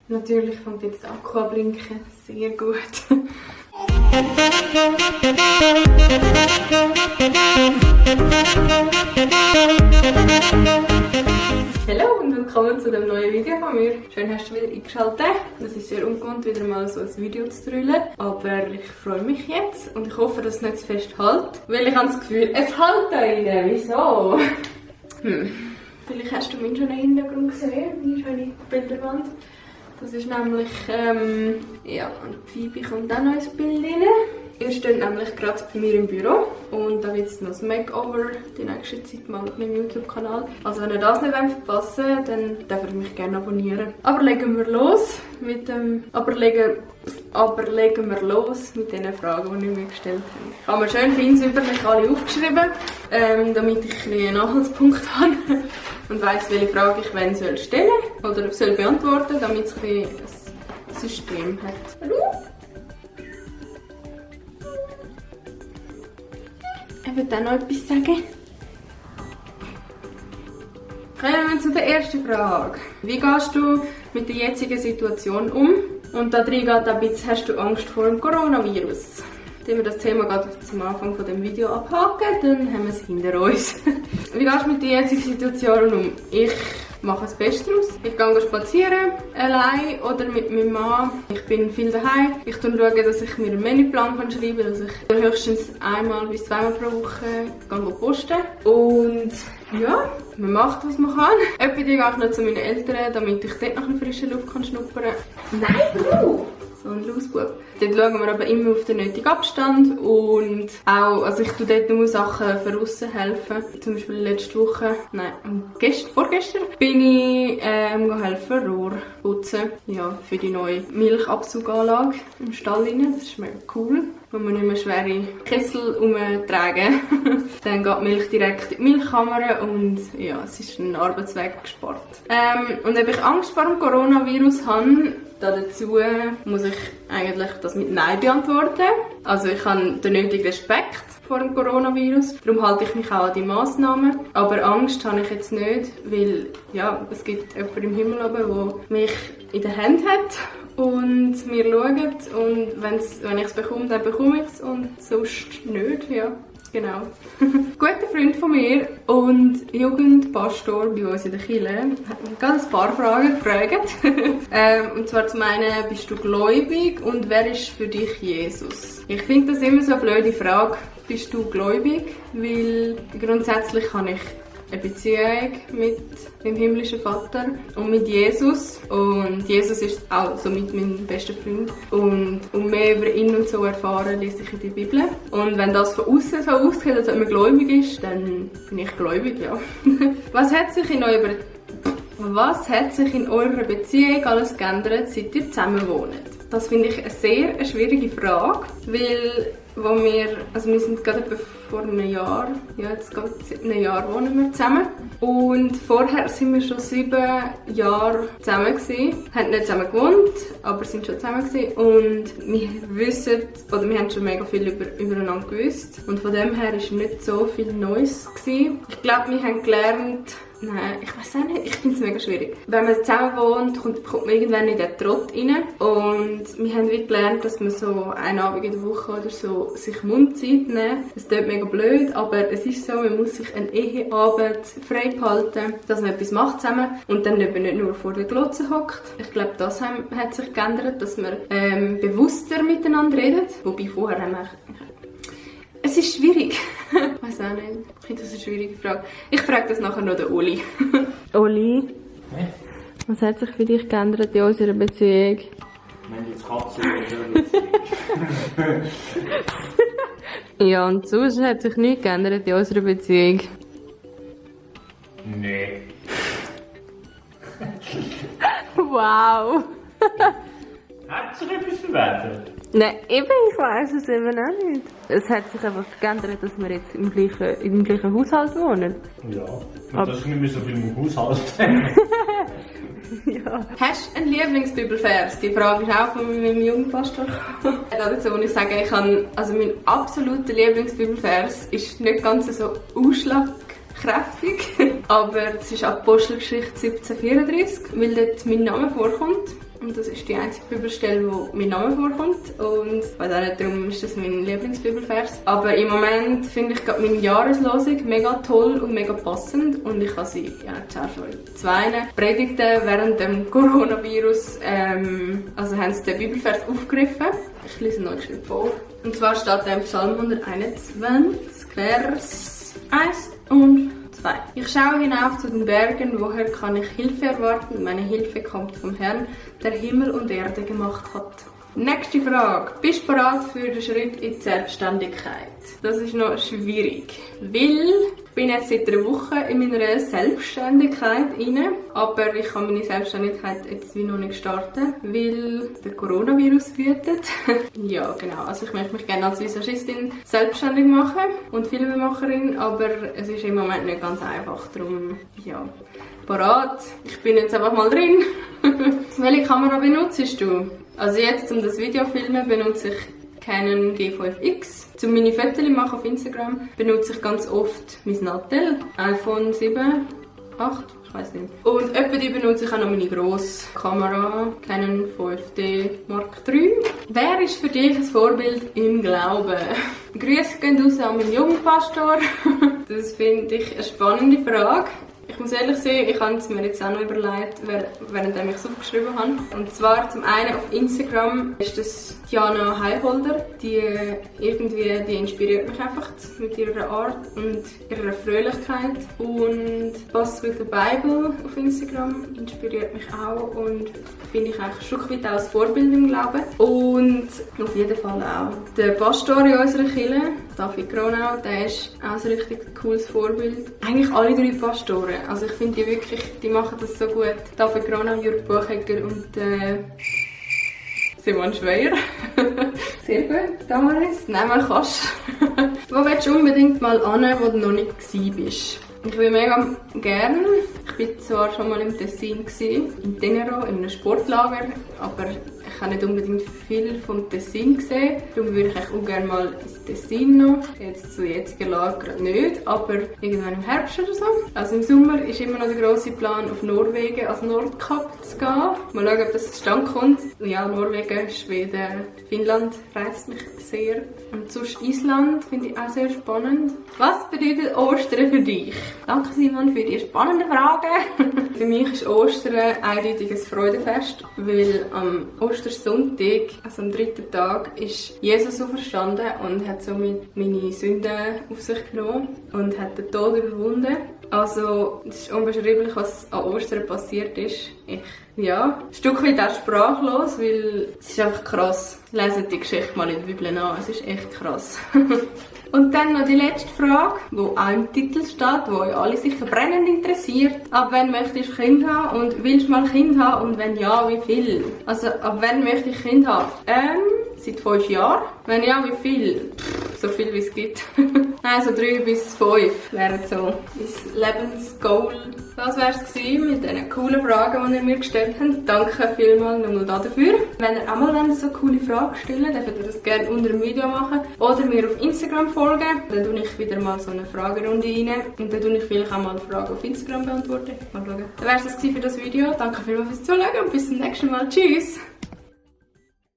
Natürlich kommt jetzt der Akku an blinken. Sehr gut. Hallo und willkommen zu dem neuen Video von mir. Schön hast du wieder eingeschaltet. Es ist sehr ungewohnt, wieder mal so ein Video zu drüllen. Aber ich freue mich jetzt und ich hoffe, dass es nicht zu fest hält. Weil ich habe das Gefühl, es hält da rein. Wieso? Vielleicht hast du meinen schönen Hintergrund gesehen, meine schöne Bilderwand. Das ist nämlich, ja, Phoebe kommt auch noch ins Bild rein. Ihr steht nämlich gerade bei mir im Büro und da wird es noch ein Makeover die nächste Zeit mal auf meinem YouTube-Kanal. Also wenn ihr das nicht verpassen wollt, dann dürft ihr mich gerne abonnieren. Aber legen wir los mit dem, legen wir los mit den Fragen, die ich mir gestellt habe. Ich habe mir schön feinsäuberlich alle aufgeschrieben, damit ich einen Anhaltspunkt habe und weiss, welche Frage ich wann stellen soll oder soll beantworten, damit es ein System hat. Hallo? Ich würde auch noch etwas sagen. Kommen wir zu der ersten Frage. Wie gehst du mit der jetzigen Situation um? Und da drin geht ein bisschen, hast du Angst vor dem Coronavirus? Wenn wir das Thema gerade zum Anfang von dem Video abhaken, dann haben wir es hinter uns. Wie gehst du mit der jetzigen Situation um? Ich mache das Beste daraus. Ich gehe spazieren, allein oder mit meinem Mann. Ich bin viel daheim. Ich schaue, dass ich mir einen Menüplan schreiben kann, dass ich höchstens einmal bis zweimal pro Woche posten kann. Und ja, man macht, was man kann. Etwa gehe ich noch zu meinen Eltern, damit ich dort noch eine frische Luft schnuppern kann. Nein, Bro! So ein Lausbub. Dort schauen wir aber immer auf den nötigen Abstand und auch, also ich tue dort nur Sachen für aussen helfen. Zum Beispiel letzte Woche, vorgestern, bin ich helfen, Rohr putzen. Ja, für die neue Milchabsuganlage im Stall rein. Das ist mega cool, wo man nicht mehr schwere Kessel umtragen. Dann geht die Milch direkt in die Milchkammer und ja, es ist ein Arbeitsweg gespart. Und ob ich Angst vor dem Coronavirus habe, dazu muss ich eigentlich das mit Nein beantworten. Also ich habe den nötigen Respekt vor dem Coronavirus, darum halte ich mich auch an die Massnahmen. Aber Angst habe ich jetzt nicht, weil ja, es gibt jemanden im Himmel oben, der mich in der Hand hat und mir schaut. Und wenn ich es bekomme, dann bekomme ich es und sonst nicht, ja. Genau. Guter Freund von mir und Jugendpastor bei uns in der Kirche hat mich gerade ein paar Fragen gefragt. Und zwar zum einen, bist du gläubig und wer ist für dich Jesus? Ich finde das immer so eine blöde Frage, bist du gläubig? Weil grundsätzlich habe ich eine Beziehung mit dem himmlischen Vater und mit Jesus. Und Jesus ist auch somit mein bester Freund. Und um mehr über ihn und so erfahren, lese ich in die Bibel. Und wenn das von außen so ausgeht, als ob man gläubig ist, dann bin ich gläubig, ja. Was hat sich in eurer Beziehung alles geändert, seit ihr zusammen wohnt? Das finde ich eine sehr schwierige Frage, weil wir sind gerade etwa vor einem Jahr, ja, jetzt gerade seit einem Jahr wohnen wir zusammen. Und vorher sind wir schon 7 Jahre zusammen gewesen. Wir haben nicht zusammen gewohnt, aber sind schon zusammen gewesen. Und wir haben schon mega viel übereinander gewusst. Und von dem her war nicht so viel Neues gewesen. Ich glaube, wir haben gelernt, nein, ich weiß auch nicht, ich finde es mega schwierig. Wenn man zusammen wohnt, kommt man irgendwann in den Trott rein. Und wir haben wie gelernt, dass man so einen Abend in der Woche oder so sich Mundzeit nehmen. Es klingt mega blöd, aber es ist so, man muss sich einen Eheabend frei behalten, dass man etwas macht zusammen und dann eben nicht nur vor der Glotze hockt. Ich glaube, das hat sich geändert, dass wir bewusster miteinander reden. Wobei vorher haben wir... Es ist schwierig. Ich weiß auch nicht. Ich finde das eine schwierige Frage. Ich frage das nachher noch den Uli. Uli, was hat sich für dich geändert in unserer Beziehung? Wenn du jetzt Katze oder Ja, und sonst hat sich nichts geändert in unserer Beziehung. Nee. Wow. Hat sich etwas verändert? Nein, eben, ich weiss es eben auch nicht. Es hat sich einfach geändert, dass wir jetzt im gleichen Haushalt wohnen. Ja, und das ist nicht mehr so viel im Haushalt. Ja. Hast du einen Lieblingsbibelvers? Die Frage ist auch von meinem Jugendpastor. Dazu muss ich sagen, mein absoluter Lieblingsbibelvers ist nicht ganz so ausschlagkräftig, aber es ist Apostelgeschichte 17,34, weil dort mein Name vorkommt. Und das ist die einzige Bibelstelle, wo mein Name vorkommt. Und bei darum ist das mein Lieblingsbibelvers. Aber im Moment finde ich gerade meine Jahreslosung mega toll und mega passend. Und ich habe sie jetzt auch schon in 2 Predigten während dem Coronavirus, also haben sie den Bibelvers aufgegriffen. Ich lese noch schnell vor. Und zwar steht er im Psalm 121, Vers 1 und 2. Ich schaue hinauf zu den Bergen, woher kann ich Hilfe erwarten? Meine Hilfe kommt vom Herrn, der Himmel und Erde gemacht hat. Nächste Frage. Bist du bereit für den Schritt in die Selbstständigkeit? Das ist noch schwierig, weil ich bin jetzt seit 3 Wochen in meiner Selbstständigkeit rein, aber ich kann meine Selbstständigkeit jetzt wie noch nicht starten, weil der Coronavirus wütet. Ja, genau. Also ich möchte mich gerne als Visagistin selbstständig machen und Filmemacherin, aber es ist im Moment nicht ganz einfach. Darum, ja, bereit. Ich bin jetzt einfach mal drin. Welche Kamera benutzt du? Also jetzt, um das Video zu filmen, benutze ich Canon G5X. Zum meine Fotos machen auf Instagram benutze ich ganz oft mein Nattel, iPhone 7, 8, ich weiß nicht. Und etwa die benutze ich auch noch meine grosse Kamera, Canon 5D Mark III. Wer ist für dich ein Vorbild im Glauben? Grüße gehen raus an meinen jungen Pastor. Das finde ich eine spannende Frage. Ich muss ehrlich sagen, ich habe es mir jetzt auch noch überlegt, während ich es aufgeschrieben habe. Und zwar zum einen auf Instagram ist das Diana Heilholder. Die inspiriert mich einfach mit ihrer Art und ihrer Fröhlichkeit. Und Boss with the Bible auf Instagram inspiriert mich auch und finde ich eigentlich ein Stück weit auch als Vorbild im Glauben. Und auf jeden Fall auch der Pastor in unserer Kirche, David Gronau, der ist auch ein richtig cooles Vorbild. Eigentlich alle 3 Pastoren. Also ich finde die wirklich, die machen das so gut. David Gronau, Jürg Buchegger und Simon Schweier. Sehr gut, Damaris, nehmen kannst. Wo willst du unbedingt mal hin, wo du noch nicht bist? Ich will mega gerne. Ich war zwar schon mal im Tessin, in Tenero, in einem Sportlager, aber ich habe nicht unbedingt viel vom Tessin gesehen. Darum würde ich auch gerne mal ins Tessin noch. Jetzt zu jetziger Lage gerade nicht, aber irgendwann im Herbst oder so. Also im Sommer ist immer noch der grosse Plan, auf Norwegen als Nordkap zu gehen. Mal schauen, ob das zustande kommt. Ja, Norwegen, Schweden, Finnland reizt mich sehr. Und sonst Island finde ich auch sehr spannend. Was bedeutet Ostern für dich? Danke Simon für die spannenden Fragen. Für mich ist Ostern eindeutig ein Freudenfest, weil am Ostersonntag, also am 3. Tag, ist Jesus auferstanden und hat somit meine Sünden auf sich genommen und hat den Tod überwunden. Also, es ist unbeschreiblich, was an Ostern passiert ist. Ein Stück weit auch sprachlos, weil es ist einfach krass. Leset die Geschichte mal in der Bibel an, es ist echt krass. Und dann noch die letzte Frage, die auch im Titel steht, die euch alle sicher brennend interessiert. Ab wann möchtest du Kind haben und willst du mal Kind haben und wenn ja, wie viel? Also, ab wann möchte ich Kind haben? Seit 5 Jahren. Wenn ja, wie viel? So viel wie es gibt. Nein, so 3 bis 5 wären so mein Lebensgoal. Das wäre es gewesen mit diesen coolen Fragen, die ihr mir gestellt habt. Danke vielmals nochmal dafür. Wenn ihr auch mal so coole Fragen stellen wollt, dürft ihr das gerne unter dem Video machen. Oder mir auf Instagram folgen. Dann tue ich wieder mal so eine Fragerunde rein. Und dann tue ich vielleicht auch mal Fragen auf Instagram beantworten. Mal schauen. Dann wäre es für das Video. Danke vielmals fürs Zuschauen und bis zum nächsten Mal. Tschüss!